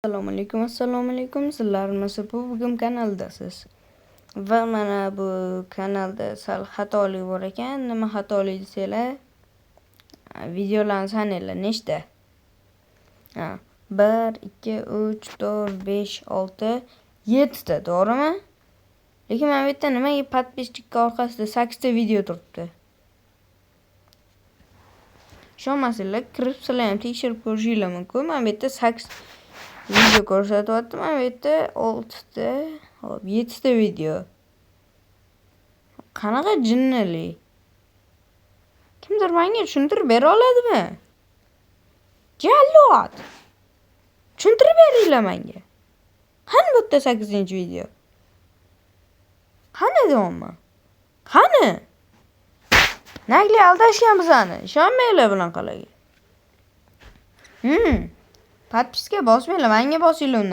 Assalomu alaykum, assalomu alaykum. Sizlar MSP bugun kanaldasiz. Va mana bu kanalda sal xatolik bor ekan. Nima xatolik desanglar, videolarni sananglar nechta? Ha, 1, 2, 3, 4, 5, 6, 7 ta, to'g'rimi? Lekin mana bu yerda nimaga подписчик orqasida 8 ta video turibdi? Ishonmasanglar, kirib sizlar ham tekshirib ko'rishinglar mumkin. Mana bu yerda 8 video ko'rsatyapti. Mana bu yerda 6 ta, hop, 7 ta video. Qanaqa jinnilik? Kimdir menga tushuntirib bera oladimi? Jallod! Tushuntirib beringlar menga. Qani bu yerda 8-video? Qani deyapman? Qani? Наглый aldashgan bizani. Ishonmanglar bunaqalarga. Подписка bosmanglar, menga bosinglar undan.